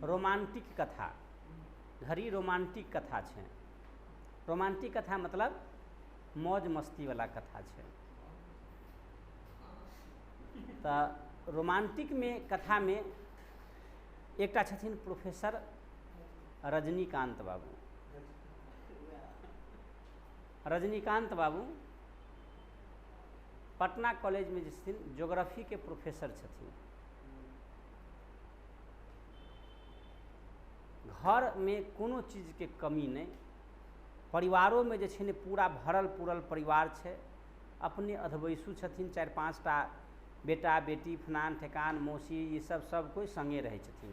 Romantic कथा। घड़ी romantic कथा छै। रोमांटिक कथा मतलब मौज मस्ती वाला कथा छै। तऽ रोमांटिकमे कथामे एकटा छथिन प्रोफेसर रजनीकान्त बाबू। रजनीकान्त बाबू पटना कॉलेजमे जे छथिन ज्योग्राफीके प्रोफेसर छथिन। घरमे कोनो चीजके कमी नहि, परिवारोमे जे छै ने पूरा भरल पुरल परिवार छै। अपने अधवयसू छथिन, 4-5 टा बेटा बेटी फलान ठेकान मौसी ई सब सब कोइ सङ्गे रहै छथिन।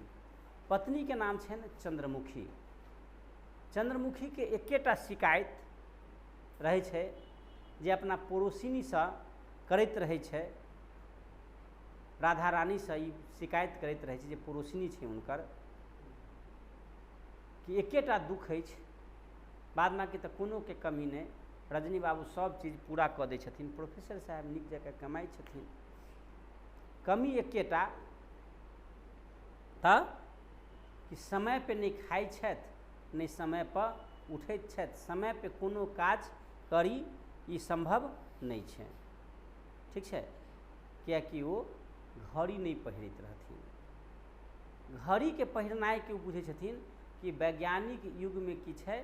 पत्नीके नाम छनि चंद्रमुखी। चंद्रमुखीके एकेटा शिकायत रहै छै जे अपना पड़ोसिनीसँ करैत रहै छै, राधा रानीसँ ई शिकायत करैत रहै छै जे पड़ोसिनी छै हुनकर, कि एकेटा दुख अछि, बादमे कि तऽ कोनोके कमी नहि। रजनी बाबू सब चीज पूरा कऽ दै छथिन, प्रोफेसर साहेब नीक जकाँ कमाइ छथिन, कमी एकेटा तऽ कि समय पे नहि खाइ छथि, नहि समय पर उठैत छथि, समय पे कोनो काज करी ई सम्भव नहि छै। ठीक छै, कियाकि ओ घड़ी नहि पहिरैत रहथिन। घड़ीके पहिरनाइके ओ बुझै छथिन कि वैज्ञानिक युगमे की छै,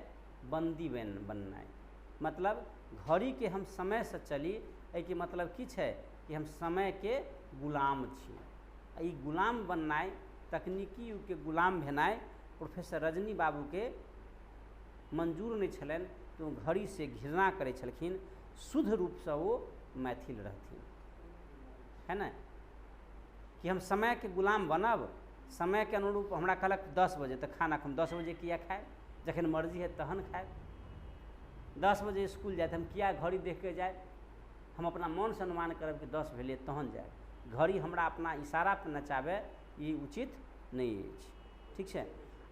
बन्दी बननाइ, मतलब घड़ीके हम समयसँ चली, एहिके मतलब की छै कि हम समयके गुलाम छी। ई गुलाम बननाइ, तकनीकी युगके गुलाम भेनाइ प्रोफेसर रजनी बाबूके मंजूर नहि छलनि, तऽ ओ घड़ीसँ घृणा करै छलखिन। शुद्ध रूपसँ ओ मैथिल रहथिन, है ने, कि हम समयके गुलाम बनब, समयके अनुरूप हमरा कहलक 10 बजे तऽ खाना हम 10 बजे किया खायब, जखन मर्जी है तहन खायब। 10 बजे स्कूल जायत हम किया घड़ी देख के जायब, हम अपना मनसँ अनुमान करब कि 10 भेलै तहन जायब। घड़ी हमरा अपना इशारा पर नचाबै ई उचित नहि अछि। ठीक छै,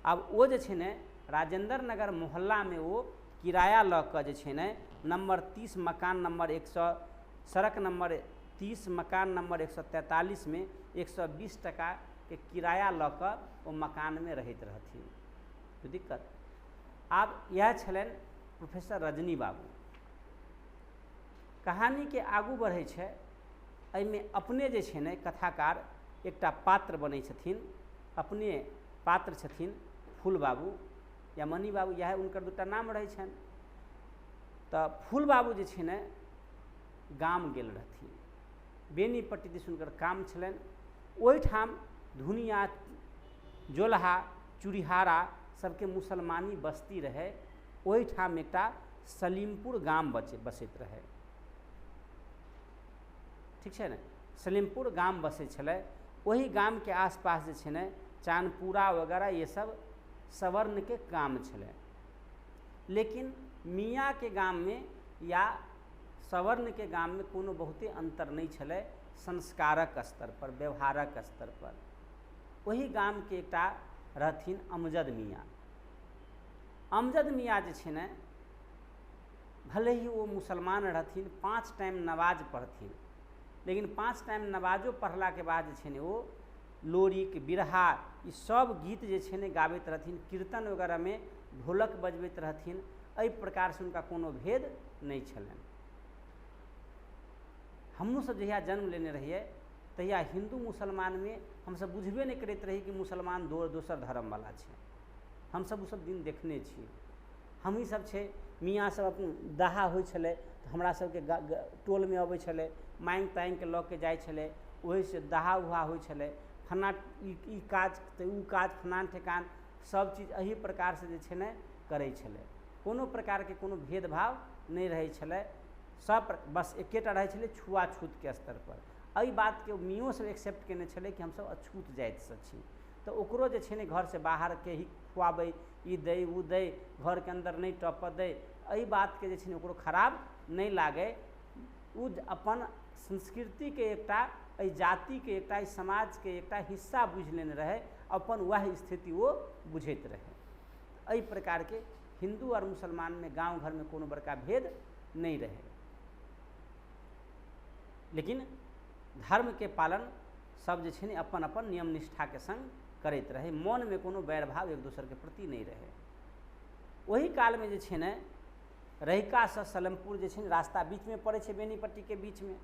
आब ओ जे छै ने राजेंद्र नगर मोहल्लामे ओ किराया लऽ कऽ जे छै ने नम्बर 30 मकान नम्बर 100, सड़क नम्बर 30 मकान नम्बर 143 में 120 टकाके किराया लऽ कऽ ओ मकानमे रहैत रहथिन। कोइ दिक्कत? आब इएह छलनि प्रोफेसर रजनी बाबू। कहानीके आगू बढ़ै छै, एहिमे अपने जे छै ने कथाकार एकटा पात्र बनै छथिन, अपने पात्र छथिन फूल बाबू या मणि बाबू, इएह हुनकर 2टा नाम रहै छनि। तऽ फूल बाबू जे छै ने गाम गेल रहथिन, बेनीपट्टी दिस हुनकर काम छलनि। ओहिठाम धुनिया जोलहा चूड़िहारा सबके मुसलमानी बस्ती रहै, ओहिठाम एकटा सलीमपुर गाम बसैत रहै। ठीक छै ने, सलीमपुर गाम बसै छलै। ओहि गामके आसपास जे छै ने चानपुरा वगैरह ये सब सवर्णके काम छलै। लेकिन मियाँके गाममे या सवर्णके गाममे कोनो बहुते अन्तर नहि छलै संस्कारक स्तर पर, व्यवहारक स्तर पर। ओहि गामके एकटा रहथिन अमजद मियाँ। अमजद मियाँ जे छै ने, भले ही ओ मुसलमान रहथिन, 5 टाइम नमाज पढ़थिन, लेकिन 5 टाइम नमाजो पढ़लाके बाद जे छै ने ओ लोरिक बिरहा ई सब गीत जे छै ने गाबैत रहथिन, कीर्तन वगैरहमे ढोलक बजबैत रहथिन। एहि प्रकारसँ हुनका कोनो भेद नहि छलनि। हमहूँ सब जहिया जन्म लेने रहियै तहिया हिन्दू मुसलमानमे हमसब बुझबे नहि करैत रही कि मुसलमान दोसर धर्मवला छै। हमसब ओसब दिन देखने छी। हमही सब छै मियाँ सब अपन दाहा होइ छलै तऽ हमरा सबके टोलमे अबै छलै, माँगि ताँगिके लऽ के जाइ छलै, ओहिसँ दाहा उहा होइ छलै, फन्ना ई काज तऽ ओ काज फलान ठेकान सब चीज एही प्रकारसँ जे छै ने करै छलै। कोनो प्रकारके कोनो भेदभाव नहि रहै छलै, सब बस एकेटा रहै छलै छुआछूतके स्तर पर। एहि बातके मियोँ सब एक्सेप्ट केने छलै कि हमसब अछूत जातिसँ छी, तऽ ओकरो जे छै ने घरसँ बाहरके ही खुआबै, ई दै ओ दै, घरके अन्दर नहि टपऽ दै, एहि बातके जे छै ने ओकरो खराब नहि लागै। ओ अपन संस्कृतिके एकटा, एहि जातिके एकटा, एहि समाजके एकटा हिस्सा बुझि लेने रहै, अपन वएह स्थिति ओ बुझैत रहै। एहि प्रकारके हिन्दू आओर मुसलमानमे गाँव घरमे कोनो बड़का भेद नहि रहै, लेकिन धर्मके पालन सब जे छै ने अपन अपन नियम निष्ठाके संग करैत रहै, मोनमे कोनो बैरभाव एक दोसरके प्रति नहि रहै। ओहि कालमे जे छै ने रहिकासँ सलेमपुर जे छै ने रास्ता बीचमे पड़ै छै, बेनीपट्टीके बीचमे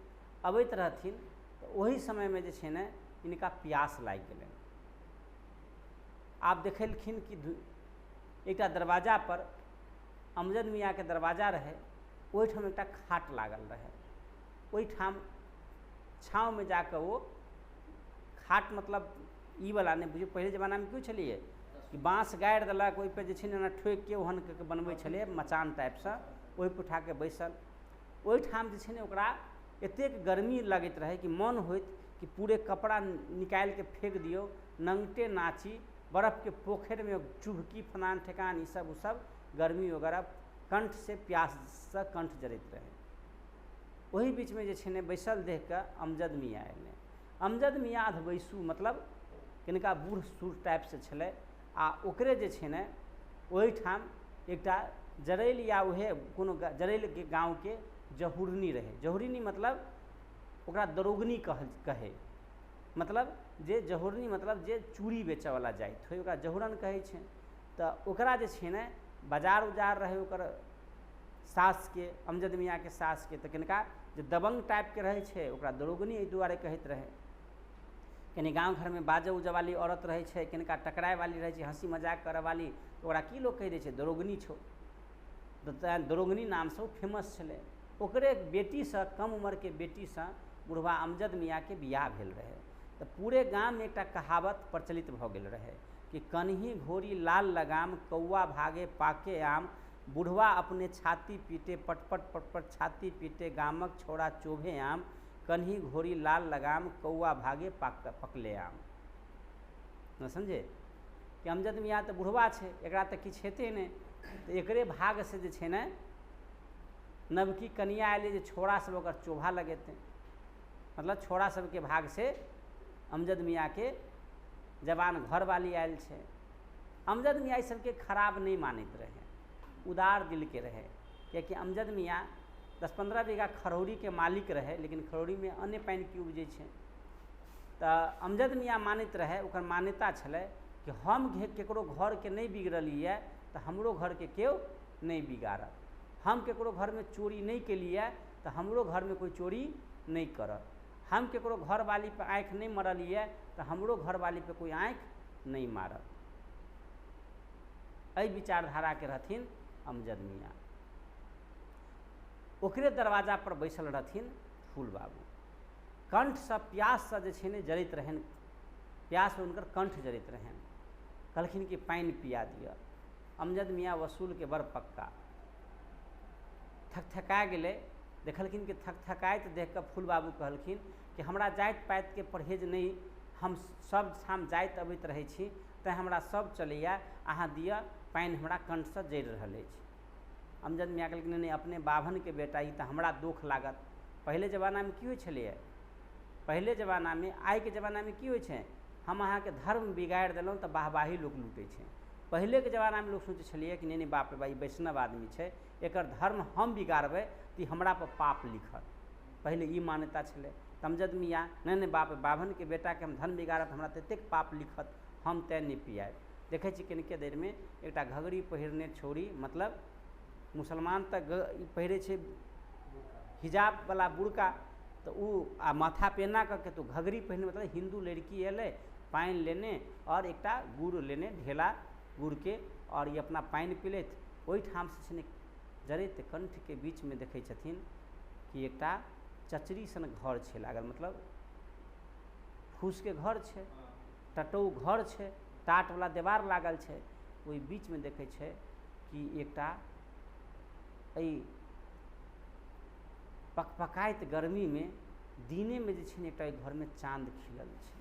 अबैत रहथिन। तऽ ओहि समयमे जे छै ने हिनका प्यास लागि गेलनि। आब देखेलखिन कि एकटा दरवाजा पर अमजद मियाँके दरवाजा रहै, ओहिठाम एकटा खाट लागल रहै। ओहिठाम छाँवमे जाकऽ ओ खाट, मतलब ई वला नहि बुझियौ, पहिले जमानामे की छलियै कि बाँस गाड़ि देलक, ओहिपर जे छै ने एना ठोकिके ओहन कऽ के बनबै छलियै मचान टाइपसँ, ओहिपर उठाके बैसल। ओहिठाम जे छै ने ओकरा एतेक गर्मी लगैत रहै कि मन होइत कि पूरे कपड़ा निकालिके फेंक दियौ, नंगटे नाची, बर्फके पोखरिमे चुभकी फलान ठेकान ईसब उसब गर्मी वगैरह कंठसँ प्याससँ कंठ जरैत रहै। ओहि बीचमे जे छै ने बैसल देख कऽ अमजद मियाँ अयलै। अमजद मियाँ अधवैसू, मतलब किनका बूढ़ सूढ़ टाइपसँ छलै, आ ओकरे जे छै ने ओहिठाम एकटा जरैल या उहे कोनो जरैलके गाँवके जहुरनी रहै। जहुरनी मतलब ओकरा दरोगनी कहै, मतलब जे जहुरनी मतलब जे चूड़ी बेचऽवला जाइत होइ ओकरा जहुरन कहै छै। तऽ ओकरा जे छै ने बाजार उजार रहै ओकर सासके, अमजद मियाँके सासके, तऽ किनका जे दबंग टाइपके रहै छै ओकरा दरोगनी एहि दुआरे कहैत रहै। कनि गाँव घरमे बाजऽ उजऽ वाली औरत रहै छै, किनका टकराय वाली रहै छै, हँसी मजाक करऽ वाली, ओकरा की लोक कहि दै छै, दरोगनी छौ। तऽ दरोगनी नामसँ ओ फेमस छलै। ओकरे बेटीसँ, कम उम्रके बेटीसँ बुढ़वा अमजद मियाँके बियाह भेल रहै। तऽ पूरे गाममे एकटा कहावत प्रचलित भऽ गेल रहै कि कन्ही घोड़ी लाल लगाम, कौआ भागे पाके आम, बुढ़वा अपने छाती पीटे पटपट पटपट छाती पीटे, गामक छौड़ा चोभे आम, कन्ही घोड़ी लाल लगाम, कौआ भागे पकले आम। न समझे कि अमजद मियाँ तऽ बुढ़वा छै, एकरा तऽ किछु हेतै नहि, तऽ एकरे भागसँ जे छै ने नवकी कनिया अयलै जे छौड़ा सब ओकर चोभा लगेतै, मतलब छौड़ा सबके भागसँ अमजद मियाँके जवान घरवाली आयल छै। अमजद मियाँ ई सबके खराब नहि मानैत रहै, उदार दिलके रहै, कियाकि अमजद मियाँ 10-15 बीघा खरौरीके मालिक रहै, लेकिन खरौरीमे अन्य पानि की उपजै छै। तऽ अमजद मियाँ मानैत रहै, ओकर मान्यता छलै कि हम केकरो घरके नहि बिगड़लियै तऽ हमरो घरके केओ नहि बिगाड़त, हम केकरो घरमे चोरी नहि केलियै तऽ हमरो घरमे कोइ चोरी नहि करत, हम केकरो घरवाली पर आँखि नहि मरलियै तऽ हमरो घरवाली पर कोइ आँखि नहि मारत। एहि विचारधाराके रहथिन अमजद मियाँ। ओकरे दरवाजा पर बैसल रहथिन फूल बाबू। कंठसँ प्याससँ जे छै ने जरैत रहनि, प्याससँ हुनकर कंठ जरैत रहनि। कहलखिन कि पानि पिया दिअ। अमजद मियाँ वसूलके बड़ पक्का, थकथका गेलै। देखलखिन कि थकथकाइत देख कऽ फूल बाबू कहलखिन कि हमरा जाति पातिके परहेज नहि, हम सब ठाम जाइत अबैत रहै छी, तैँ हमरा सब चलैए, अहाँ दिअ पानि, हमरा कंठसँ जरि रहल अछि। अमजद मियाँ कहलखिन नहि, अपने बाभनके बेटा ई तऽ हमरा दोख लागत। पहिले जमानामे की होइ छलैए, पहिले जमानामे, आइके जमानामे की होइ छै, हम अहाँके धर्म बिगाड़ि देलहुँ तऽ वाहवाही लोक लूटै छै। पहिलेके जमानामे लोक सोचै छलैए कि नहि नहि बाप रे बा, ई वैष्णव आदमी छै, एकर धर्म हम बिगाड़बै तऽ ई हमरा पर पाप लिखत, पहिले ई मान्यता छलै। अमजद मियाँ नहि नहि बाप बाभनके बेटाके हम धर्म बिगाड़ब हमरा ततेक पाप लिखत, हम तैँ नहि पियाएब। देखै छी कनिके देरमे एकटा घघरी पहिरने छौड़ी, मतलब मुसलमान तऽ पहिरै छै हिजाबवला बुरका, तऽ ओ आ माथा पे एना कऽ के तऽ घघरी पहिरने, मतलब हिन्दू लड़की अयलै, पानि लेने आओर एकटा गुड़ लेने, ढेला गुड़के, आओर ई अपना पानि पिलथि। ओहिठामसँ छै ने जरैत कंठके बीचमे देखै छथिन कि एकटा चचरी सन घर छै लागल, मतलब फूसके घर छै, टटौ घर छै, टाटवला देवार लागल छै। ओहि बीचमे देखै छै कि एकटा एहि पकपकाइत गर्मीमे दिनेमे जे छै ने एकटा ओहि घरमे चाँद खिलल छै,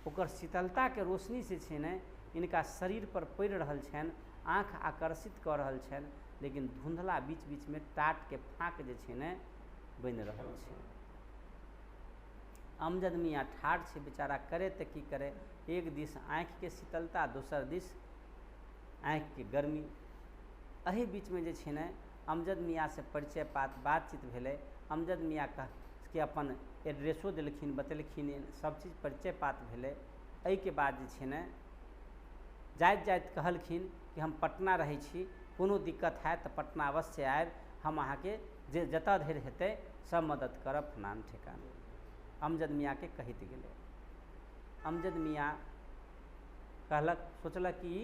ओकर शीतलताके रोशनी से छै ने इनका शरीर पर पड़ि रहल छनि, आँखि आकर्षित कऽ रहल छनि, लेकिन धुंधला बीच बीचमे टाटके फाँक जे छै ने बनि रहल छै। अमजद मियाँ ठाढ़ छै बेचारा, करे तऽ की करे, एक दिस आँखिके शीतलता, दोसर दिस आँखिके गर्मी। एहि बीचमे जे छै ने अमजद मियाँसँ परिचय पात बातचीत भेलै। अमजद मियाँ के अपन एड्रेसो देलखिन, बतेलखिन, सब चीज परिचय पात भेलै। एहिके बाद जे छै ने जाइत जाइत कहलखिन कि हम पटना रहै छी, कोनो दिक्कत हैत तऽ पटना अवश्य आयब, हम अहाँके जे जतऽ धरि हेतै सब मदद करब फलान ठेकान। अमजद मियाँके कहैत गेलै। अमजद मियाँ कहलक, सोचलक कि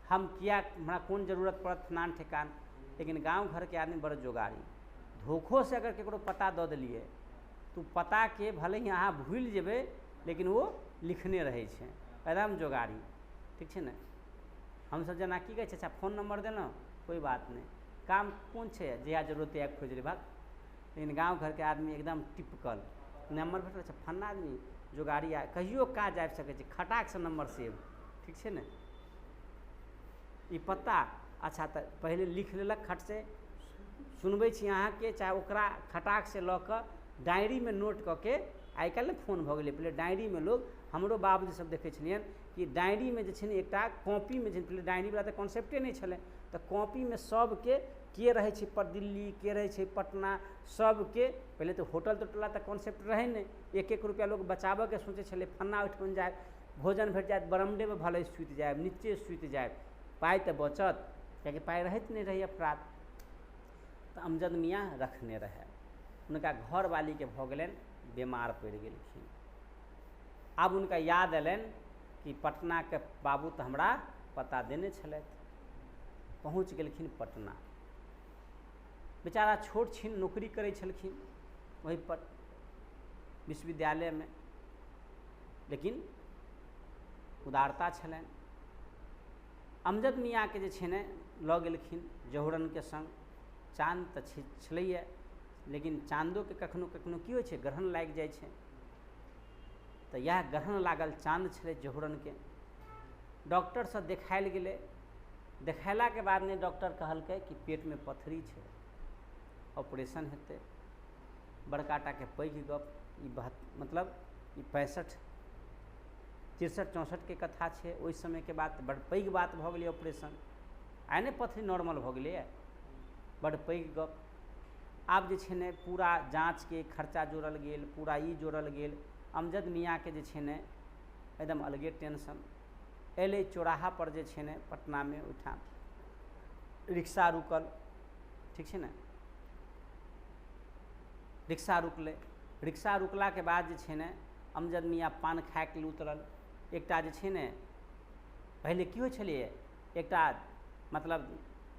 हम किया, हमरा कोन जरूरत पड़त फलान ठेकान। लेकिन गाँव घरके आदमी बड़ जोगारी, धोखोसँ अगर ककरो पता दऽ देलियै तऽ पताके भले ही अहाँ भूलि जेबै लेकिन ओ लिखने रहै छै, एकदम जोगारी। ठीक छै ने, हमसब जेना की कहै छै, अच्छा फोन नम्बर देलहुँ, कोइ बात नहि, काम कोन छै, जहिया जरूरत तहिया खोजि लेबहक। लेकिन गाँव घरके आदमी एकदम टिपकल, नम्बर भेटल, अच्छा फन्ना आदमी जोगारी, आ कहियो काज आबि सकै छै, खटाकसँ नम्बर सेव। ठीक छै ने, ई पता अच्छा तऽ पहिले लिख लेलक खटसे, सुनबै छी अहाँके, चाहे ओकरा खटाकसँ लऽ कऽ डायरीमे नोट कऽ के, आइ काल्हि ने फोन भऽ गेलै, पहिले डायरीमे लोक, हमरो बाबूजी सब देखै छलियनि कि डायरीमे जे छै ने एकटा कॉपीमे जे, पहिले डायरीवला तऽ कॉन्सेप्टे नहि छलै, तऽ कॉपीमे सबके के रहै छै पर दिल्ली, के रहै छै पटना, सबके पहिले तऽ होटल तोटलवला तऽ कॉन्सेप्ट रहै नहि, एक एक रुपैआ लोक बचाबऽके सोचै छलै, फन्ना ओहिठाम जायब भोजन भेट जायत, बरमडेमे भले सुति जायब, नीचे सुति जायब, पाइ तऽ बचत, कियाकि पाइ रहैत नहि रहै अपराध। तऽ अमजद मियाँ रखने रहै, हुनका घरवालीके भऽ गेलनि बीमार पड़ि गेलखिन। आब हुनका याद अयलनि कि पटनाके बाबू तऽ हमरा पता देने छलथि। पहुँच गेलखिन पटना। बेचारा छोट छिन नौकरी करै छलखिन वही पर विश्वविद्यालयमे, लेकिन उदारता छलनि। अमजद मियाँके जे छै ने लऽ गेलखिन जौहरनके सङ्ग। चाँद तऽ छलैए, लेकिन चाँदोके कखनो कखनो की होइ छै, ग्रहण लागि जाइ छै, तऽ इएह ग्रहण लागल चाँद छलै जौहरनके। डॉक्टरसँ देखायल गेलै, देखेलाके बाद ने डॉक्टर कहलकै कि पेटमे पथरी छै, ऑपरेशन हेतै। बड़का टाके पैघ गप ई मतलब ई 65 63 64 के कथा छै, ओहि समयके बात बड़ पैघ बात भऽ गेलै ऑपरेशन। आइ नहि पथरी नॉर्मल भऽ गेलैए, बड़ पैघ गप। आब जे छै ने पूरा जाँचके खर्चा जोड़ल गेल, पूरा ई जोड़ल गेल। अमजद मियाँके जे छै ने एकदम अलगे टेंशन अयलै। चौराहा पर जे छै ने पटनामे ओहिठाम रिक्शा रुकल, ठीक छै ने, रिक्शा रुकलै। रिक्शा रुकलाके बाद जे छै ने अमजद मियाँ पान खायके लिए उतरल। एकटा जे छै ने पहिले की होइ छलैए, एकटा मतलब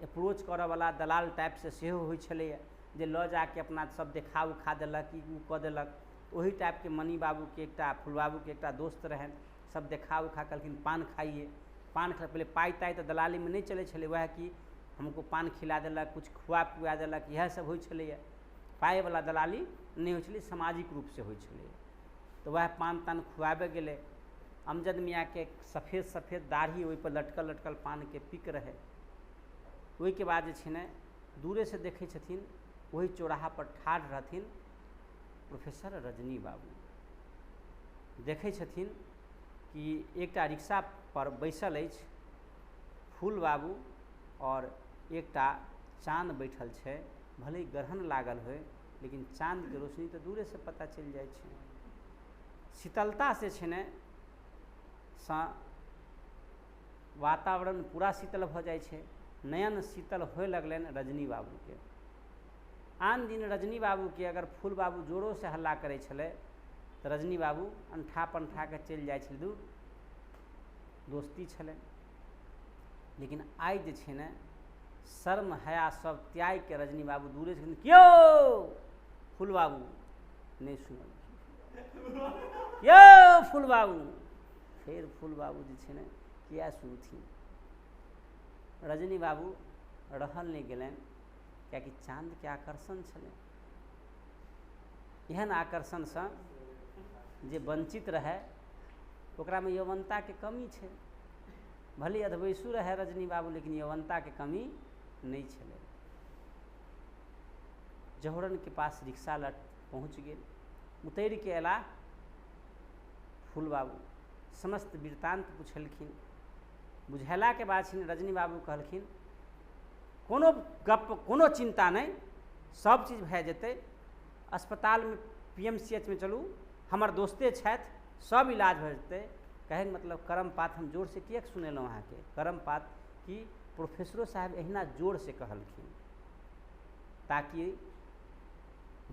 अप्रोच करऽवला दलाल टाइपसँ सेहो होइ छलैए, जे लऽ जाके अपना सब देखा उखा देलक, ई ओ कऽ देलक। ओही टाइपके मनी बाबूके एकटा, फूलबाबूके एकटा दोस्त रहनि, सब देखा उखा कहलखिन पान खाइए। पान खा पहिले पाइ ताइ तऽ दलालीमे नहि चलै छलै, वएह कि हमको पान खिला देलक, कुछ खुआ पिआ देलक, इएह सब होइ छलैए। पाइवला दलाली नहि होइ छलै, सामाजिक रूपसँ होइ छलैए। तऽ वएह पान तान खुआबे गेलै। अमजद मियाँके सफेद सफेद दाढ़ी, ओहिपर लटकल लटकल पानके पिक रहै। ओहिके बाद जे छै ने दूरेसँ देखै छथिन, ओहि चौराहापर ठाढ़ रहथिन प्रोफेसर रजनी बाबू। देखै छथिन कि एकटा रिक्शा पर बैसल अछि फूल बाबू और एकटा चाँद बैठल छै। भले ग्रहण लागल होय, लेकिन चाँदके रोशनी तऽ दूरेसँ पता चलि जाइ छै। शीतलता से छै ने सँ वातावरण पूरा शीतल भऽ जाइ छै। नयन शीतल होय लगलनि रजनी बाबूके। आन दिन रजनी बाबूके अगर फूल बाबू जोरोसँ हल्ला करै छलै तऽ रजनी बाबू अंठा पंठा के चलि जाइ छलै, दूर दोस्ती छलै। लेकिन आइ जे छै ने शर्म हया सब त्यागके रजनी बाबू दूरे छथिन, क्यो फूल बाबू नहि सुनल, यौ फूल बाबू। फेर फूल बाबू जे छै ने किया सुनथिन। रजनी बाबू रहल नहि गेलनि, कियाकि चाँदके आकर्षण छलै। एहन आकर्षणसँ जे वञ्चित रहै ओकरामे यौवनताके कमी छै। भले अधवैसू रहै रजनी बाबू, लेकिन यौवनताके कमी नहि छलै। जौहरनके पास रिक्शा लग पहुँच गेल। उतरिके अयला फूल बाबू, समस्त वृत्तांत पुछलखिन। बुझेलाके बाद रजनी बाबू कहलखिन कोनो गप कोनो चिन्ता नहि, सब चीज भए जेतै। अस्पतालमे PMCH में चलू, हमर दोस्ते छथि, सब इलाज भए जेतै। कहैके मतलब कर्मपात हम जोरसँ किएक सुनेलहुँ अहाँके, कर्मपात कि प्रोफेसरो साहब एहिना जोरसँ कहलखिन ताकि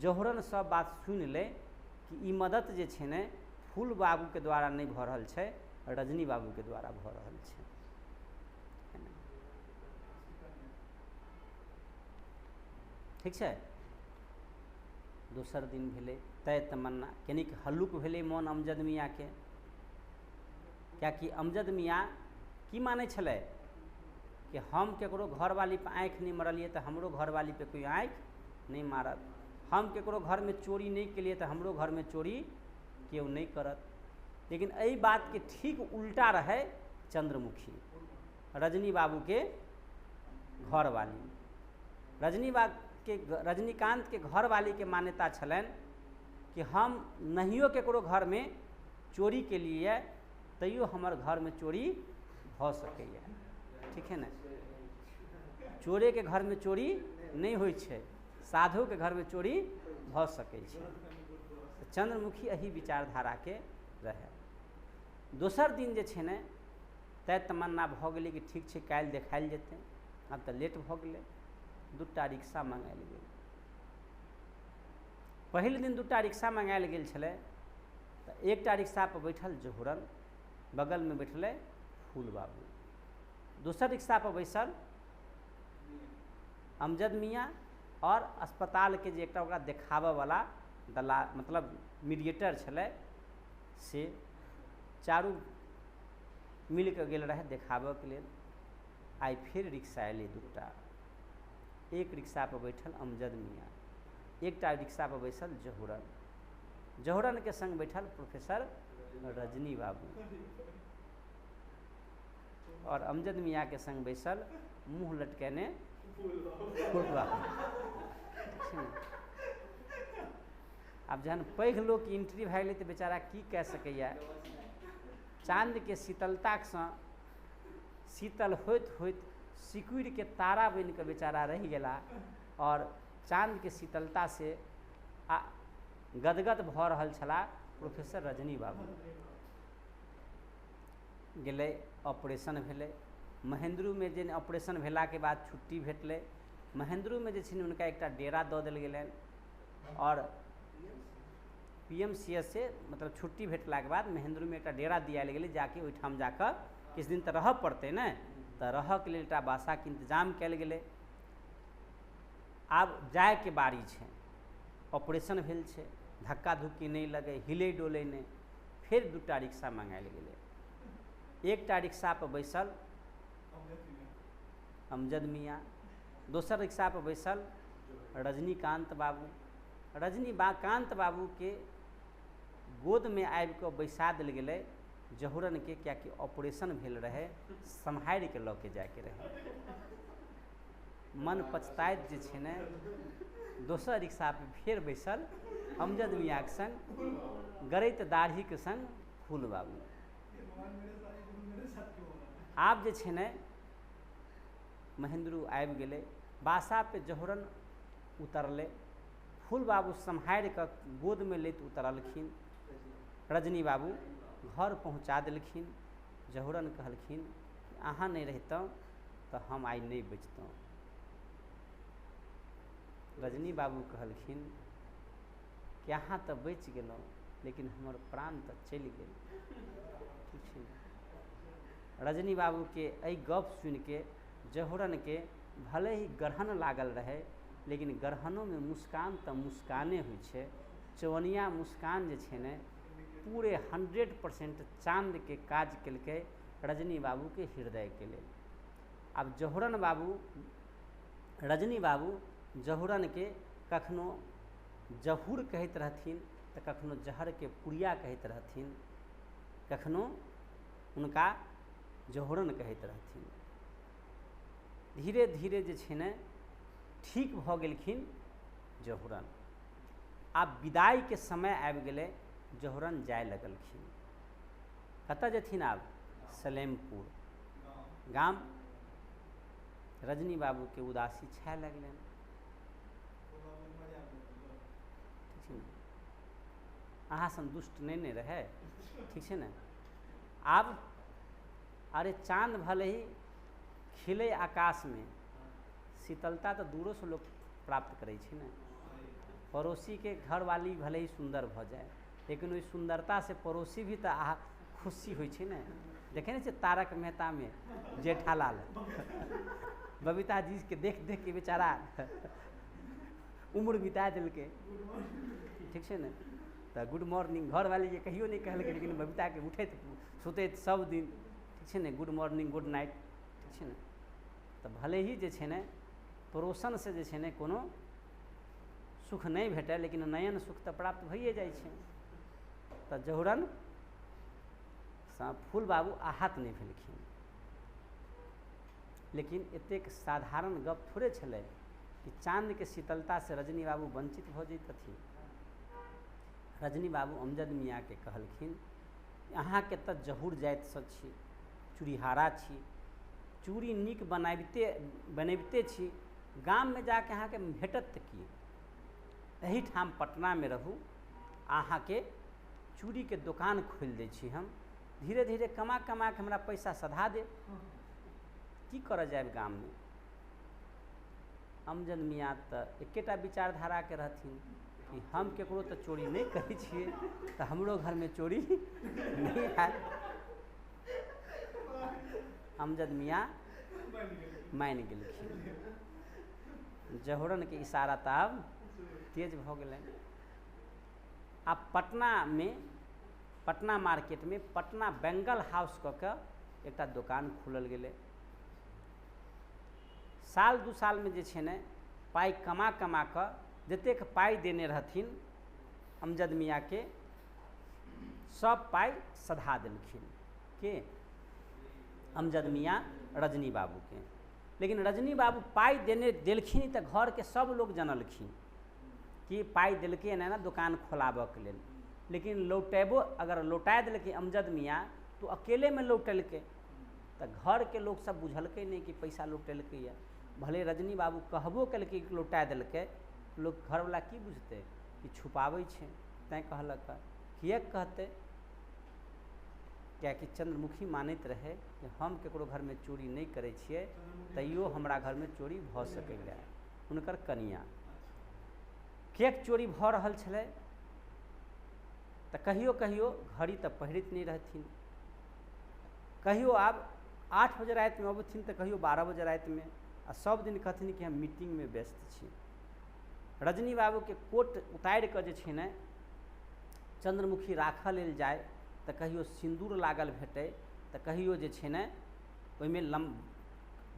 जौहरन सब बात सुनि लै कि ई मदद जे छै ने फूल बाबूके द्वारा नहि भऽ रहल छै, रजनी बाबूके द्वारा भऽ रहल छै। ठीक छै। दोसर दिन भेलै तय तमन्ना, कनिक हल्लुक भेलै मोन अमजद मियाँके, कियाकि अमजद मियाँ की मानै छलै कि हम ककरो घरवाली पर आँखि नहि मारलियै तऽ हमरो घरवाली पे कोइ आँखि नहि मारत, हम ककरो घरमे चोरी नहि केलियै तऽ हमरो घरमे चोरी केओ नहि करत। लेकिन एहि बातके ठीक उल्टा रहै चंद्रमुखी, रजनी बाबूके घरवाली। रजनीकान्तके घरवालीके मान्यता छलनि कि हम नहियो ककरो घरमे चोरी केलियै तैयो हमर घरमे चोरी भऽ सकैए। ठीक है ने, चोरेके घरमे चोरी नहि होइ छै, साधुके घरमे चोरी भऽ सकै छै। चंद्रमुखी एहि विचारधाराके रहै। दोसर दिन जे छै ने तय तमन्ना भऽ गेलै कि ठीक छै काल्हि देखायल जेतै, आब तऽ लेट भऽ गेलै। दूटा रिक्शा मंगायल गेल। पहिल दिन दूटा रिक्शा मंगायल गेल छलै तऽ एकटा रिक्शा पर बैठल जौहरन, बगलमे बैठलै फूल बाबू। दोसर रिक्शा पर बैसल अमजद मियाँ और अस्पतालके जे एकटा ओकरा देखाबऽवला दला मतलब मीडिएटर छलै से चारू मिलके गेल रहै देखाबऽके लेल। आइ फेर रिक्शा अयलै दूटा, एक रिक्शा पर बैठल अमजद मियाँ, एकटा रिक्शा पर बैसल जौहरन, जौहरनके संग बैठल प्रोफेसर रजनी बाबू और अमजद मियाँ के संग बैसल मुँह लटकेने फूल बाबू। आब जहन पैघ लोक एंट्री भए गेलै तऽ बेचारा की कए सकैए। चाँदके शीतलतासँ शीतल होइत होइत सिकुड़िके तारा बनिकऽ बेचारा रहि गेला और चाँदके शीतलता से आ गदगद भऽ रहल छलाह प्रोफेसर रजनी बाबू। गेलै, ऑपरेशन भेलै महेन्द्रूमे। जे ऑपरेशन भेलाके बाद छुट्टी भेटलै। महेन्द्रूमे जे छै ने हुनका एकटा डेरा दऽ देल गेलनि और PMCH से मतलब छुट्टी भेटलाके बाद महेन्द्रूमे एकटा डेरा दियायल गेलै, जाकि ओहिठाम जाकऽ किछु दिन तऽ रहऽ पड़तै ने, तऽ रहऽके लेल एकटा बासाके इंतजाम कयल गेलै। आब जायके बारी छै, ऑपरेशन भेल छै, धक्का धुक्की नहि लगै, हिले डोलै नहि। फेर दूटा रिक्शा मंगायल गेलै। एकटा रिक्शा पर बैसल अमजद मियाँ, दोसर रिक्शा पर बैसल रजनीकान्त बाबू। रजनीकान्त बाबूके गोदमे आबिकऽ बैसा देल गेलै जौहरनके, कियाकि ऑपरेशन भेल रहै, सम्हारिके लऽ के जायके रहै। मन पछताइत जे छै ने दोसर रिक्शा पर फेर बैसल अमजद मियाँके संग, गरैत दाढ़ीके संग फूल बाबू। आब जे छै ने महेन्द्रू आबि गेलै, बासा पे जौहरन उतरलै, फूल बाबू सम्हारि कऽ गोदमे लैत उतरलखिन। रजनी बाबू घर पहुँचा देलखिन। जौहरन कहलखिन कि अहाँ नहि रहितहुँ तऽ हम आइ नहि बचितहुँ। रजनी बाबू कहलखिन कि अहाँ तऽ बचि गेलहुँ लेकिन हमर प्राण तऽ चलि गेल। ठीक छै। रजनी बाबूके एहि गप सुनिके जौहरनके भले ही ग्रहण लागल रहै, लेकिन ग्रहणोमे मुस्कान तऽ मुस्काने होइ छै। चौवनिया मुस्कान जे छै ने पूरे 100% चाँदके काज केलकै रजनी बाबूके हृदयके लेल। आब जौहरन बाबू, रजनी बाबू जौहरनके कखनो जहूर कहैत रहथिन तऽ कखनो जहरके पुड़िया कहैत रहथिन, कखनो हुनका जौहरन कहैत रहथिन। धीरे धीरे जे छै ने ठीक भऽ गेलखिन जौहरन। आब विदाइके समय आबि गेलै, जौहरन जाय लगलखिन। कतऽ जेथिन आब? सलेमपुर गाम। रजनी बाबूके उदासी छाए लगलनि। ठीक छै ने, अहाँ सन दुष्ट नहि ने रहै। ठीक छै ने। आब अरे चाँद भले ही खिले आकाशमे, शीतलता तऽ दूरोसँ लोक प्राप्त करै छै ने। पड़ोसीके घरवाली भले ही सुन्दर भऽ जाय, लेकिन ओहि सुन्दरतासँ पड़ोसी भी तऽ आह खुशी होइ छै ने। देखै नहि छियै तारक मेहतामे जेठालाल बबीता जीके देख देख के बेचारा उम्र बिता देलकै, ठीक छै ने। तऽ गुड मॉर्निंग घरवालीके कहियो नहि कहलकै, लेकिन बबीताके उठैत सुतैत सब दिन, ठीक छै ने, गुड मॉर्निंग गुड नाइट, ठीक छै ने। तऽ भले ही जे छै ने पड़ोसनसँ जे छै ने कोनो सुख नहि भेटै, लेकिन नयन सुख तऽ प्राप्त भइए जाइ छै। तऽ जहुरन सँ फूल बाबू आहत नहि भेलखिन। लेकिन एतेक साधारण गप थोड़े छलै कि चाँदके शीतलतासँ रजनी बाबू वञ्चित भऽ जैतथिन। रजनी बाबू अमजद मियाँके कहलखिन, अहाँके तऽ जहुर जातिसँ छी, चूड़ीहारा छी, चूड़ी नीक बनाबिते बनबिते छी, गाममे जाके अहाँके भेटत की? एहिठाम पटनामे रहू, अहाँके चूड़ीके दोकान खोलि दै छी हम, धीरे धीरे कमा कमा के हमरा पैसा सधा देब, की करऽ जायब गाममे। अमजद मियाँ तऽ एकेटा विचारधाराके रहथिन कि हम ककरो तऽ चोरी नहि करै छियै, तऽ हमरो घरमे चोरी नहि हैत। अमजद मियाँ मानि गेलखिन। जहुरनके इशारा तऽ आब तेज भऽ गेलनि। आब पटनामे, पटना मार्केटमे पटना बेंगल हाउस कऽ के एकटा दोकान खुलल गेलै। साल दू सालमे जे छै ने पाइ कमा कमा कऽ जतेक पाइ देने रहथिन अमजद मियाँके, सब पाइ सधा देलखिन के अमजद मियाँ रजनी बाबूके। लेकिन रजनी बाबू पाइ देने देलखिन तऽ घरके सब लोग जनलखिन कि पाइ देलकै एना एना दोकान खोलाबऽके लेल। लेकिन लौटेबो अगर लौटा देलकै अमजद मियाँ तो अकेलेमे लौटेलकै, तऽ घरके लोक सब बुझलकै नहि कि पैसा लौटेलकै यऽ। भले रजनी बाबू कहबो केलकै कि लौटा देलकै, लोक घरवला की बुझतै कि छुपाबै छै, तैँ कहलक। किएक कहतै? किएकि चंद्रमुखी मानैत रहै कि हम ककरो घरमे चोरी नहि करै छियै, तैयो हमरा घरमे चोरी भऽ सकैए। हुनकर कनियाँ किएक चोरी भऽ रहल छलै? तऽ कहियो कहियो घड़ी तऽ पहिरैत नहि रहथिन, कहियो आब 8 बजे रातिमे अबथिन तऽ कहियो 12 बजे रातिमे, आ सब दिन कहथिन कि हम मीटिंगमे व्यस्त छी। रजनी बाबूके कोट उतारि कऽ जे छै ने चंद्रमुखी राखऽ लेल जाय तऽ कहियो सिन्दूर लागल भेटै, तऽ कहियो जे छै ने ओहिमे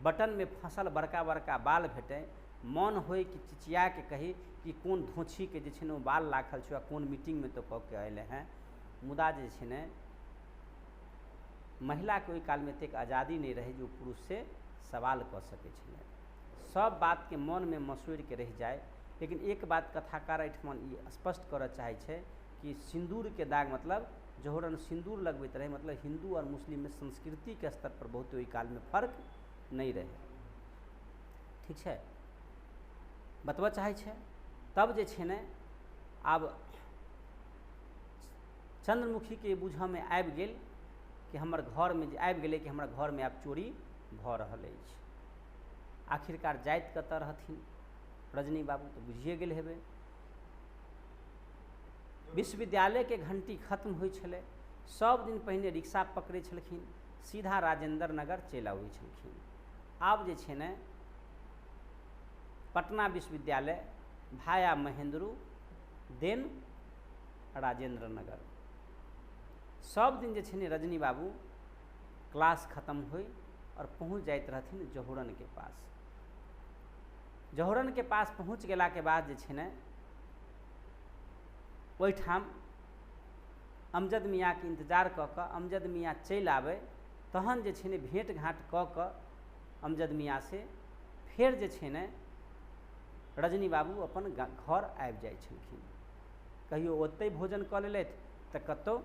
बटनमे फँसल बड़का बड़का बाल भेटै। मन होइ कि चिचियाके कही कि कोन धोछीके जे छै ने ओ बाल राखल छै आ कोन मीटिंगमे तो कऽ के अयलै हेँ। मुदा जे छै ने महिलाके ओहि कालमे एतेक आज़ादी नहि रहै जे ओ पुरुषसँ सवाल कऽ सकै छलै। सब बातके मनमे मसोड़िके रहि जाय। लेकिन एक बात कथाकार एहिठमन ई स्पष्ट करऽ चाहै छै कि सिन्दूरके दाग, मतलब जहुरन सिन्दूर लगबैत रहै, मतलब हिन्दू और मुस्लिममे संस्कृतिके स्तर पर बहुत ओहि कालमे फर्क नहि रहै, ठीक छै, बतबऽ चाहै छै। तब जे छै ने आब चंद्रमुखीके बुझऽमे आबि गेल कि हमर घरमे जे आबि गेलै कि हमरा घरमे आब चोरी भऽ रहल अछि। आखिरकार जाइत कतऽ रहथिन रजनी बाबू तऽ बुझिए गेल हेबै। विश्वविद्यालयके घंटी खत्म होइ छलै, सब दिन पहिने रिक्शा पकड़ै छलखिन, सीधा राजेंद्र नगर चलि अबै छलखिन। आब जे छै ने पटना विश्वविद्यालय भाया महेंद्रू देन राजेंद्र नगर, सब दिन जे छै ने रजनी बाबू क्लास खत्म होइ और पहुँच जाइत रहथिन जहुरन के पास। जहुरन के पास पहुँच गेला के बाद जे छै ने ओहिठाम अमजद मियाँके इंतजार कऽ कऽ अमजद मियाँ चलि आबै, तहन जे छै ने भेँट घाँट कऽ कऽ अमजद मियाँसँ फेर जे छै ने रजनी बाबू अपन घर आबि जाइ छलखिन। कहियो ओतहि भोजन कऽ लेलथि तऽ कतहु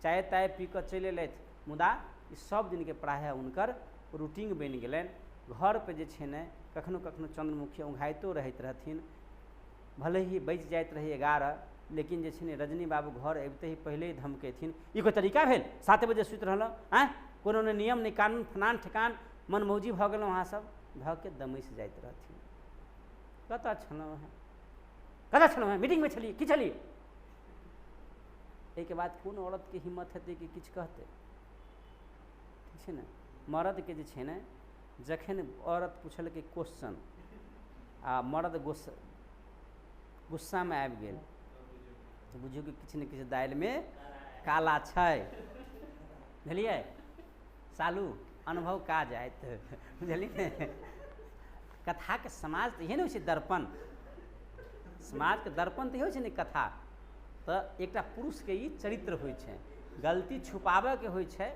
चाय ताय पी कऽ चलि अयलथि, मुदा ई सब दिनके प्रायः हुनकर रूटीन बनि गेलनि। घर पे जे छै ने कखनो कखनो चंद्रमुखी औंघाइतो रहैत रहथिन, भले ही बजि जाइत रहै 11, लेकिन जे छै ने रजनी बाबू घर अबिते ही पहिले ही धमकेथिन, ई कोइ तरीका भेल 7 बजे सुति रहलहुँ, आँय कोनो ने नियम नहि कानून फलान ठेकान, मनमौजी भऽ गेलहुँ अहाँ सब, धऽ के दमसि जाइत रहथिन। कतऽ छलहुँ हेँ, कतऽ छलहुँ हेँ, मीटिंगमे छलियै की छलियै? एहिके बाद कोन औरतके हिम्मत हेतै कि किछु कहतै? ठीक छै ने। मर्दके जे छै ने जखन औरत पुछलकै क्वेश्चन आ मर्द गुस्सामे आबि गेल तऽ बुझियौ कि किछु ने किछु दालिमे काला छै। बुझलियै सालू, अनुभव काज आयत, बुझलियै। कथाके समाज तऽ इहे ने होइ छै दर्पण, समाजके दर्पण तऽ इहे होइ छै ने कथा। तऽ एकटा पुरुषके ई चरित्र होइ छै, गलती छुपाबयके होइ छै।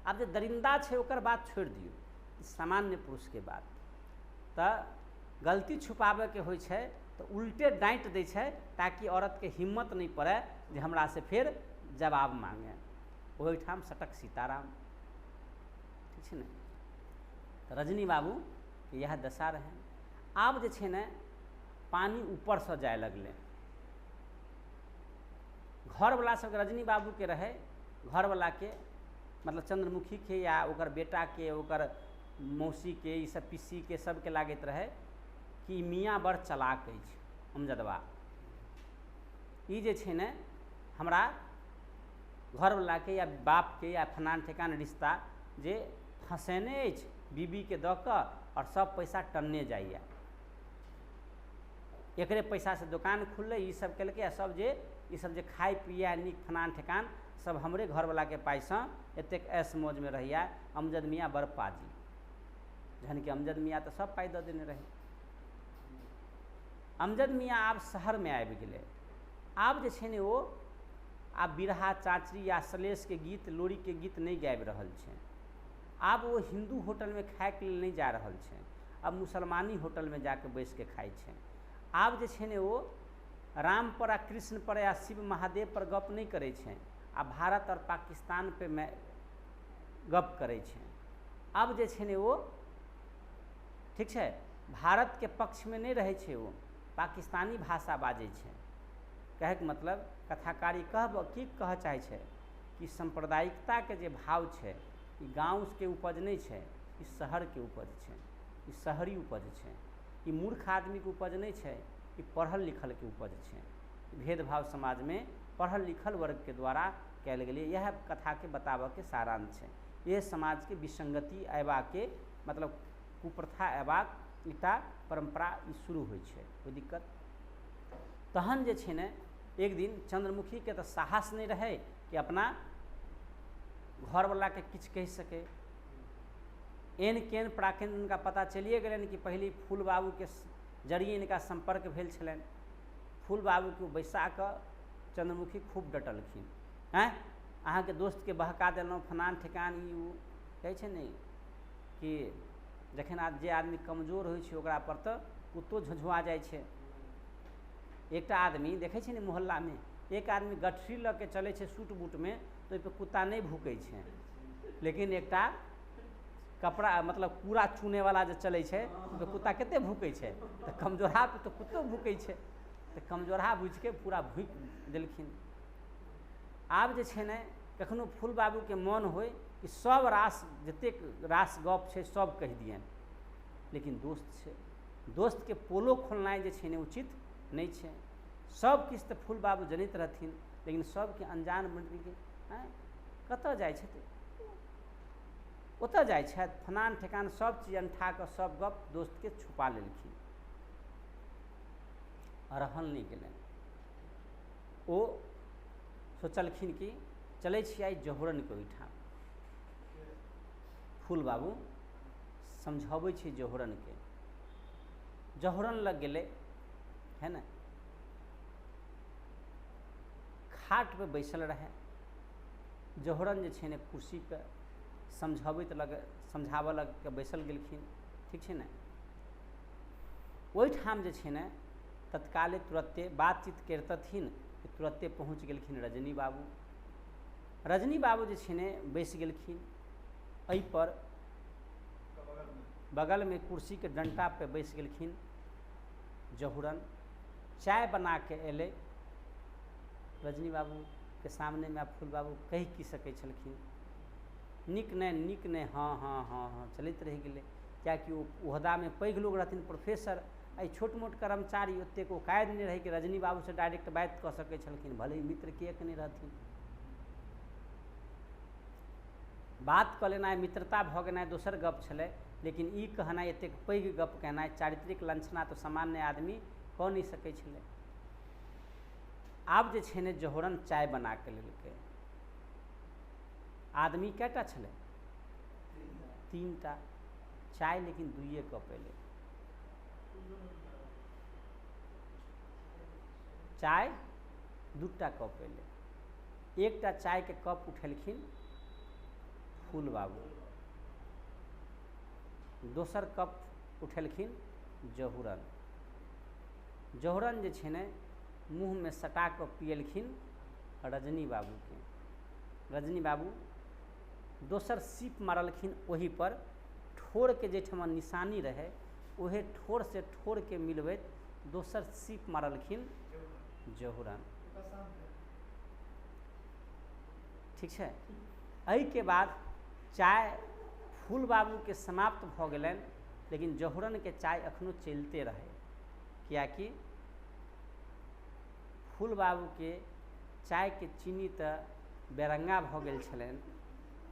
आब जे दरिन्दा छै ओकर बात छोड़ि दियौ, सामान्य पुरुषके बात। तऽ गलती छुपाबयके होइ छै तऽ उल्टे डाँटि दै छै ताकि औरतके हिम्मत नहि पड़ै जे हमरासँ फेर जवाब मांगे। ओहिठाम सटक सीताराम, ठीक छै ने। तऽ रजनी बाबूके इएह दशा रहै। आब जे छै ने पानि ऊपरसँ जाय लगलै। घरवला सबके रजनी बाबूके रहै, घरवलाके मतलब चंद्रमुखीके या ओकर बेटाके ओकर मौसीके ई सब पीसीके सबके लागैत रहै कि मियाँ बड़ चलाक अछि अमजदवा, ई जे छै ने हमरा घरवलाके या बापके या फलान ठेकान रिश्ता जे फँसेने अछि बीबीके दऽ कऽ आओर सब पैसा टन्ने जाइए, एकरे पैसासँ दोकान खुललै, ई सब केलकै आ सब जे ई सब जे खाइ पिए नीक फलान ठेकान सब हमरे घरवलाके पाइसँ एतेक ऐश मौजमे रहैए अमजद मियाँ बड़ पाजी। जहन कि अमजद मियाँ तऽ सब पाइ दऽ देने रहै। अमजद मियाँ आब शहरमे आबि गेलै। आब जे छै ने ओ आब बिरहा चाचरी या सलेशके गीत लोरीके गीत नहि गाबि रहल छै। आब ओ हिन्दू होटलमे खायके लेल नहि जा रहल छै, आब मुसलमानी होटलमे जाके बैसिके खाइ छै। आब जे छै ने ओ राम पर आ कृष्ण पर या शिव महादेव पर गप नहि करै छै, आ भारत और पाकिस्तान पे गप करै छै। आब जे छै ने ओ ठीक छै भारतके पक्षमे नहि रहै छै, ओ पाकिस्तानी भाषा बाजै छै। कहैके मतलब कथाकारी की कहऽ चाहै छै कि साम्प्रदायिकताके जे भाव छै ई गाँवके उपज नहि छै, ई शहरके उपज छै, ई शहरी उपज छै, ई मूर्ख आदमीके उपज नहि छै, ई पढ़ल लिखलके उपज छै। भेदभाव समाजमे पढ़ल लिखल वर्गके द्वारा कयल गेलै। इएह कथाके बताबऽके सारांश छै। इएह समाजके विसंगति अयबाके मतलब कुप्रथा अयबाक एकटा परम्परा ई शुरू होइ छै। कोइ दिक्कत? तहन जे छै ने एक दिन चंद्रमुखीके तऽ साहस नहि रहै कि अपना घरवलाके किछु कहि सकै। एन केन प्राकेन हुनका पता चलिए गेलनि कि पहिले फूल बाबूके जरिए इनका सम्पर्क भेल छलनि। फूल बाबूके बैसा कऽ चंद्रमुखी खूब डटलखिन, आँय अहाँके दोस्तके बहका देलहुँ फलान ठेकान ई ओ। कहै छै ने कि जखन जे आदमी कमजोर होइ छै ओकरा पर तऽ कुत्तो झुझुआ जाइ छै। एकटा आदमी देखै छै ने मोहल्लामे एक आदमी गठरी लऽ के चलै छै सूट बूटमे तऽ ओहिपर कुत्ता नहि भूकै छै, लेकिन एकटा कपड़ा मतलब कूड़ा चुनैवला जे चलै छै ओहिपर कुत्ता कतेक भूकै छै, तऽ कमजोरहा पर तऽ कुत्तो भूकै छै। तऽ कमजोरहा बुझिके पूरा भूकि देलखिन। आब जे छै ने कखनो फूल बाबूके मन होइ कि सब रास जतेक रास गप छै सब कहि दियनि, लेकिन दोस्त छै, दोस्तके पोलो खोलनाइ जे छै ने उचित नहि छै। सब किछु तऽ फूल बाबू जनैत रहथिन, लेकिन सबके अनजान बनि आँय कतऽ जाइ छथि, ओतऽ जाइ छथि फलान ठेकान सब चीज अनठा कऽ सब गप दोस्तके छुपा लेलखिन। रहल नहि गेलनि। ओ सोचलखिन कि चलै छी आइ जहुरनके ओहिठाम। फूल बाबू समझाबै छै जहुरनके। जहुरन लग गेलै है ने, खाट पे बैसल रहै। जहुरन जे छै ने कुर्सी पे समझाबैत लग समझाबऽ लग के बैसल गेलखिन, ठीक छै ने। ओहिठाम जे छै ने तत्काले तुरत्ते बातचीत करितथिन कि तुरत्ते पहुँच गेलखिन रजनी बाबू। रजनी बाबू जे छै ने बैस गेलखिन एहिपर बगलमे कुर्सीके डंटा पे बैस गेलखिन जहुरन। चाय बना के एलै, रजनी बाबूके सामनेमे आब फूल बाबू कहि की सकै छलखिन। नीक नहि नीक नहि, हँ हँ हँ हँ चलैत रहि गेलै, किएकि ओ ओहदामे पैघ लोक रहथिन, प्रोफेसर। एहि छोट मोट कर्मचारी ओतेक औकादि नहि रहै कि रजनी बाबूसँ डायरेक्ट बात कऽ सकै छलखिन, भले ही मित्र किएक नहि रहथिन। बात कऽ लेनाइ, मित्रता भऽ गेनाइ दोसर गप छलै, लेकिन ई कहनाइ, एतेक पैघ गप कहनाइ, चारित्रिक लञ्छना तऽ सामान्य आदमी कऽ नहि सकै छलै। आब जे छै ने जहोरन चाय बना कऽ लेलकै। आदमी कएटा छलै? 3टा। चाय लेकिन 2 कप एलै। चाय 2टा कप एलै। एकटा चायके कप उठेलखिन फूल बाबू, दोसर कप उठेलखिन जहुरन। जहुरन जे छै ने मुँहमे सटा कऽ पियलखिन रजनी बाबूके। रजनी बाबू दोसर सीप मारलखिन ओहिपर, ठोरके जाहिठमा निशानी रहै ओहे ठोरसँ ठोरके मिलबैत दोसर सीप मारलखिन जहुरन। ठीक छै। एहिके बाद चाय फूल बाबूके समाप्त भऽ गेलनि, लेकिन जहुरनके चाय एखनो चलिते रहै, किएकि फूल बाबूके चायके चीनी तऽ बेरंगा भऽ गेल छलनि,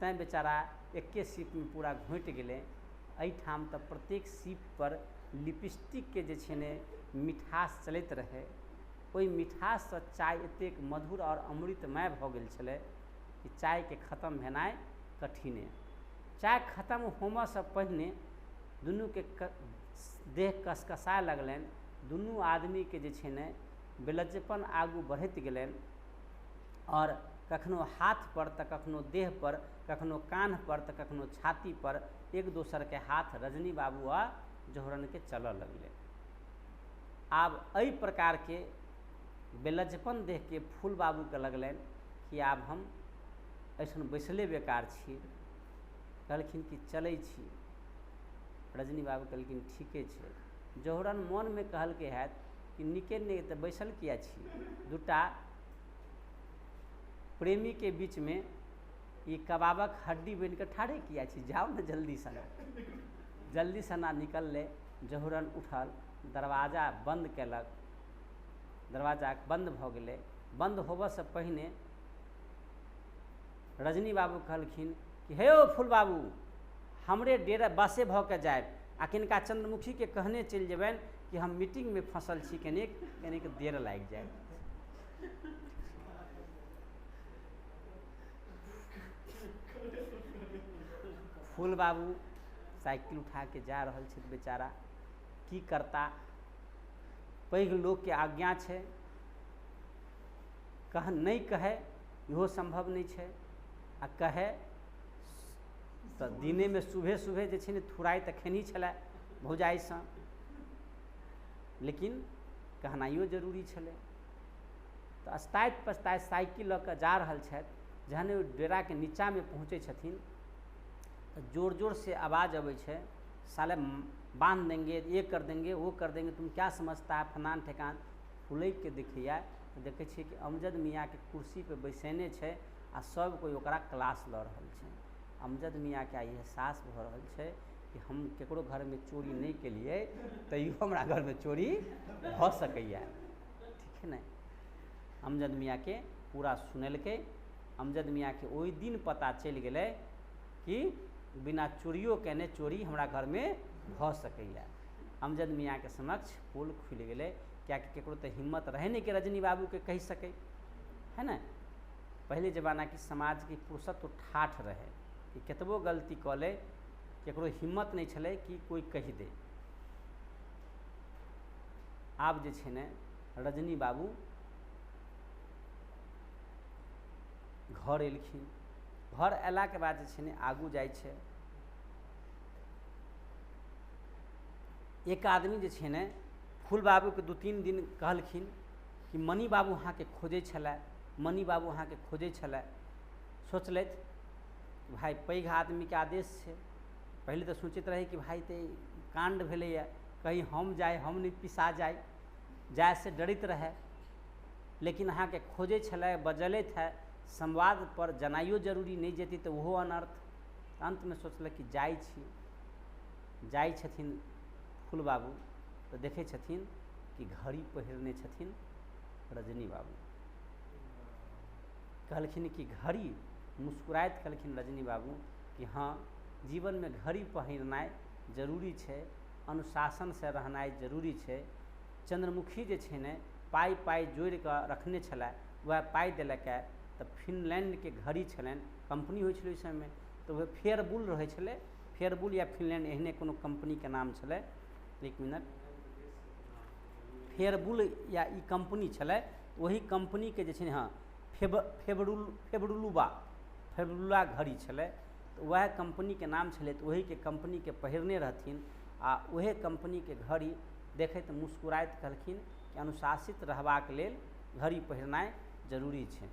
तैँ बेचारा एके सीपमे पूरा घोटि गेलै। एहिठाम तऽ प्रत्येक सीपपर लिपस्टिकके जे छै ने मिठास चलैत रहै, ओहि मिठाससँ चाय एतेक मधुर आओर अमृतमय भऽ गेल छलै कि चायके खतम भेनाइ कठिने। चाय खतम होमऽसँ पहिने दुनूके देह कसकसाए लगलनि, दुनू आदमीके जे छै ने बेलज्जपन आगू बढ़ैत गेलनि, आओर कखनो हाथ पर तऽ कखनो देह पर, कखनो कान्ह पर तऽ कखनो छाती पर एक दोसरके हाथ रजनी बाबू आ जहुरनके चलऽ लगलै। आब एहि प्रकारके बेलज्जपन देखके फूल बाबूके लगलनि कि आब हम एहिठाम बैसले बेकार छी। कहलखिन कि चलै छी। रजनी बाबू कहलखिन ठीके छै। जहुरन मोनमे कहलकै हैत कि नीके नहि तऽ बैसल किया छी, दूटा प्रेमीके बीचमे ई कबाबक हड्डी बनिकऽ ठाढ़े किया छी, जाउ ने जल्दी सना। जल्दी सना निकललै। जहुरन उठल, दरवाजा बन्द केलक, दरवाजा बन्द भऽ गेलै। बन्द होबऽसँ पहिने रजनी बाबू कहलखिन कि हे ओ फूल बाबू, हमरे डेरा बसे भऽ के जायब आ किनका चंद्रमुखीके कहने चलि जेबनि कि हम मीटिंगमे फँसल छी, कनिक कनिक देर लागि जायत। फूल बाबू साइकिल उठा के जा रहल छथि, बेचारा की करता, पैघ लोकके आज्ञा छै, कह नहि कहै इहो सम्भव नहि छै, आ कहै तऽ दिनेमे सुबह सुबह जे छै ने थुराइ तऽ खेनही छलै भौजाइसँ, लेकिन कहनाइयो जरूरी छलै। तऽ अस्ताइत पछताइत साइकिल लऽ कऽ जा रहल छथि। जहन ओ डेराके नीचाँमे पहुँचै छथिन तऽ जोर जोरसँ आवाज अबै छै, साले बांध देंगे, ये कर देंगे, वो कर देंगे, तुम क्या समझता है, फलान ठेकान। फुलैक के देखैया तऽ देखै छियै कि अमजद मियाँके कुर्सीपर बैसेने छै आ सब कोइ ओकरा क्लास लऽ रहल छै। अमजद मियाँके आइ एहसास भऽ रहल छै कि हम ककरो घरमे चोरी नहि केलियै तैयो हमरा घरमे चोरी भऽ सकैए। ठीक है ने। अमजद मियाँके पूरा सुनेलकै। अमजद मियाँके ओहि दिन पता चलि गेलै कि बिना चोरियो केने चोरी हमरा घरमे भऽ सकैए। अमजद मियाँके समक्ष पोल खुलि गेलै, किएकि ककरो तऽ हिम्मत रहै नहि कि रजनी बाबूके कहि सकै, है ने। पहिले जमानाके समाजके पुरुषत्व ठाठ रहै कि कतबो गलती कऽ लै ककरो हिम्मत नहि छलै कि कोइ कहि दे। आब जे छै ने रजनी बाबू घर एलखिन। घर अयलाके बाद जे छै ने आगू जाइ छै। एक आदमी जे छै ने फूल बाबूके 2-3 दिन कहलखिन कि मणि बाबू अहाँके खोजै छलै, मणि बाबू अहाँके खोजै छलै। सोचलथि भाइ पैघ आदमीके आदेश छै। पहिले तऽ सोचैत रहै कि भाइ तऽ काण्ड भेलैए, कहीं हम जाइ हम नहि पिसा जाइ, जायसँ डरैत रहै। लेकिन अहाँके खोजै छलै, बजलथि है, संवाद पर जनाइयो जरूरी, नहि जेती तऽ ओहो अनर्थ। अन्तमे सोचलक कि जाइ छी। जाइ छथिन फूल बाबू तऽ देखै छथिन कि घड़ी पहिरने छथिन रजनी बाबू। कहलखिन कि घड़ी, मुस्कुराइत कहलखिन रजनी बाबू कि हँ, जीवनमे घड़ी पहिरनाइ जरूरी छै, अनुशासनसँ रहनाइ जरूरी छै। चन्द्रमुखी जे छै ने पाइ पाइ जोड़िकऽ रखने छलै, वएह पाइ देलकै तऽ फिनलैण्डके घड़ी छलनि, कम्पनी होइ छलै ओहि समयमे, तऽ वएह फेयरबुल रहै छलै, फेयरबुल या फिनलैण्ड एहने कोनो कम्पनीके नाम छलै, एक मिनट, फेयरबुल या ई कम्पनी छलै, ओहि कम्पनीके जे छै ने, हँ, फेबरुलुबा फेबरुला घड़ी छलै, तऽ वएह कम्पनीके नाम छलै, तऽ ओहिके कम्पनीके पहिरने रहथिन आ ओहे कम्पनीके घड़ी देखैत मुस्कुराइत कहलखिन कि अनुशासित रहबाक लेल घड़ी पहिरनाइ जरूरी छै।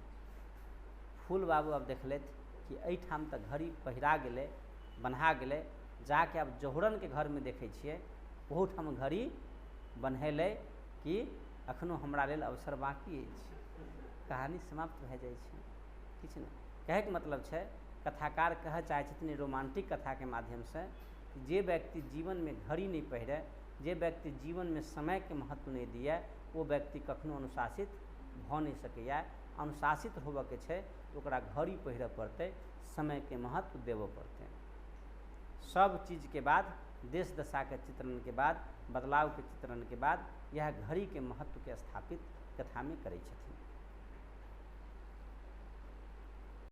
फूल बाबू आब देखलथि कि एहिठाम तऽ घड़ी पहिरा गेलै, बन्हा गेलै, जाके आब जौहरनके घरमे देखै छियै ओहूठाम घड़ी बन्हेलै कि एखनो हमरा लेल अवसर बाँकी अछि। कहानी समाप्त भए जाइ छै। किछु नहि कहैके मतलब छै, कथाकार कहऽ चाहै छथिन रोमांटिक कथाके माध्यमसँ जे व्यक्ति जीवनमे घड़ी नहि पहिरै, जे व्यक्ति जीवनमे समयके महत्व नहि दिए, ओ व्यक्ति कखनो अनुशासित भऽ नहि सकैए। अनुशासित होबऽके छै तऽ ओकरा घड़ी पहिरऽ पड़तै, समयके महत्व देबऽ पड़तै। सब चीजके बाद, देश दशाके चित्रणके बाद, बदलावके चित्रणके बाद इएह घड़ीके महत्वके स्थापित कथामे करै छथिन।